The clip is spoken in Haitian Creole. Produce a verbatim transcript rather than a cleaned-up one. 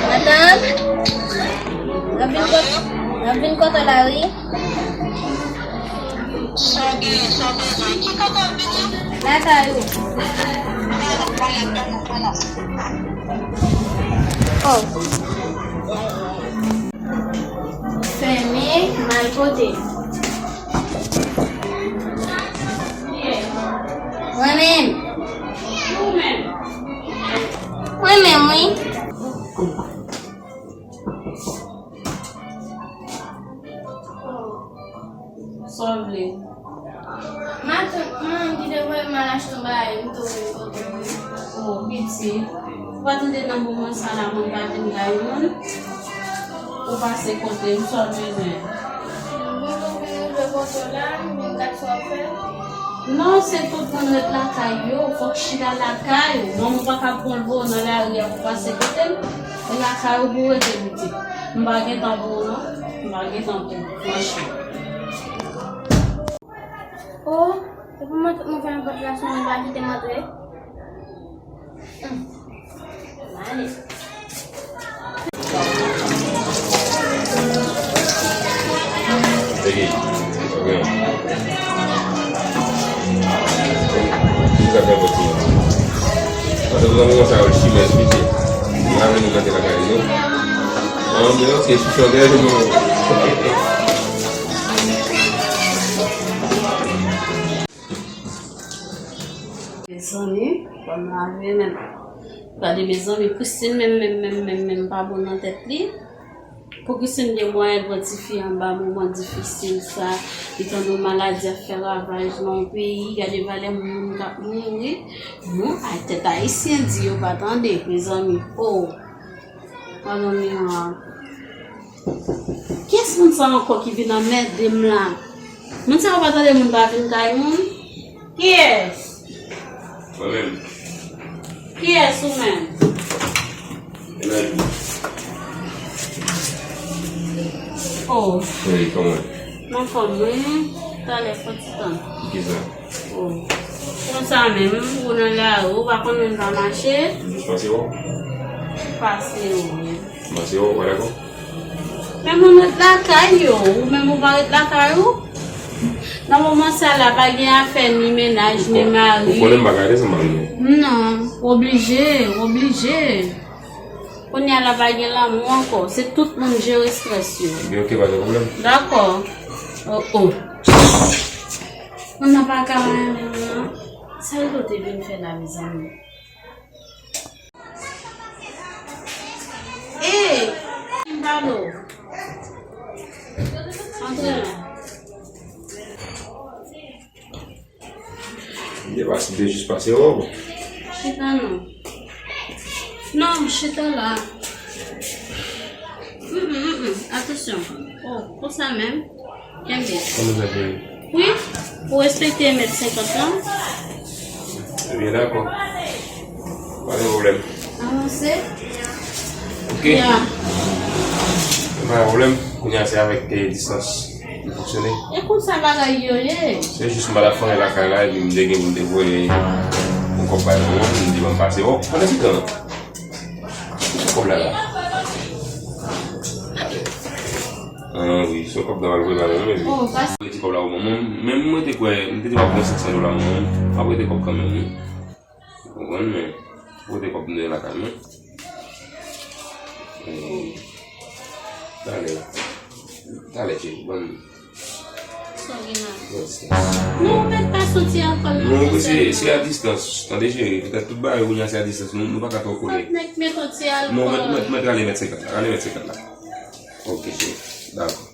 Matant, n ap vin kot-, n ap vin kote w la, wi. Sa w gen, sa w bezwen? Ki kote w vini? Lakay ou. Oh. Fèmen, m al kote. Mwen menm. Mwen menm, wi. Sa w vle? Matant mwen ki te voye m al achte yon bagay, m te voye kote w. O, pitit. Ou pa tande nan moman sa la, mwen pa vin kay moun. Ou pase kote m, sa w bezwen? Mwen tou vin rive kote w la, m vin gad sa w ap fè. Non, se tout moun ret lakay yo, fòk chita lakay ou. Manman ou pa ka pran l voye w nan lari a pou pase kote l. Se lakay ou pou w rete, pitit. M pa gen tan pou ou, non. M pa gen tan pou ou, franchman. O, se pou mwen tout moun fèmen pòt la sou mwen, pa kite m antre. Hum. M ale. Peggy, ok. Ki sa fè pòt la? Paske tout moun sa yo chimè piti. Mwen avè nou gade lakay nou. An, men ok, si chante nou. Mezanmi, kòm lave menm. Gade mezanmi, Christine menm, menm, menm, menm, menm pa bon nan tèt li. Pou Christine gen mwayen pran tifi anba moman difisil sa, li tande yon maladi ap fè ravaj nan yon peyi, gade valè moun k ap mouri. Bon, ay, tèt ayisyen di yo pa tande, mezanmi. O, pardon, mi an. Kiyès moun sa ankò ki vin anmède m la? Moun sa yo pa tande moun pa vin kay moun? Kiyès? Mwen menm. Kiyès ou menm? Elaj. O. Wi, kòman? M anfòm, wi. Talè, fon ti tan. Kisa? O. Konsa menm, ou nan lari, ou pa konn moun pa mache? M jis pase wè w. Pase wè w. M pase wè w, pa dakò? Men moun ret lakay yo, ou menm ou pa ret lakay ou? Nan moman sa la, pa gen afè ni mennaj, ni mari. Ou konnen m pa ka rete san mari non. Non, oblije, oblije. Kounye a la pa gen lanmou ankò, se tout moun jere estrès yo. Ebyen, ok, pa gen pwoblèm. Dakò. O, o. Moun nan pa ka renmen moun nan. Sa l te vin fè la, mezanmi? Ey! M pale w. Antre la. Li te pase, li te jis pase wè w. Chita non. Non, chita la. Mm, mm, mm, mm. Atansyon. O, konsa menm. Kenbe. Kòman sa fè? Wi, pou respekte mèt senkant lan. Ebyen, dakò. Pa gen pwoblèm. Avanse. Ok. Ya. Pa gen pwoblèm. Kounye a se avèk, eh, distans nou fonksyone. E konsa bagay yo ye. Se jis m pa t ap fè anyen lakay la, epi m te gen pou m te voye yon kòb bay manman m, m di ban m pase. O, pandan se tan. Ki kòb la la? Ah wi, se kòb la w al voye ba manman m, epi. Oh, pas- Rete kòb la pou manman m. Men mwen te kwè, m te di m ap pran senk san dola manman m. M ap rete kòb kanmenm, wi. Ou konprann, men rete kòb m te lakay mwen. Eh, talè. Talè, cheri, ban m. Sa w gen la? Pran distans. Non, ou mèt pa soti ankò nan. Non, se, se a distans. Tande, cheri, petèt tout bagay kounye a se a distans. Nou, nou pa ka twò kole. Mèt, mèt, mèt yon ti alkòl. Non, mèt, mèt, mèt, rale mèt senkant la. Rale mèt senkant la. Ok, cheri. Dakò.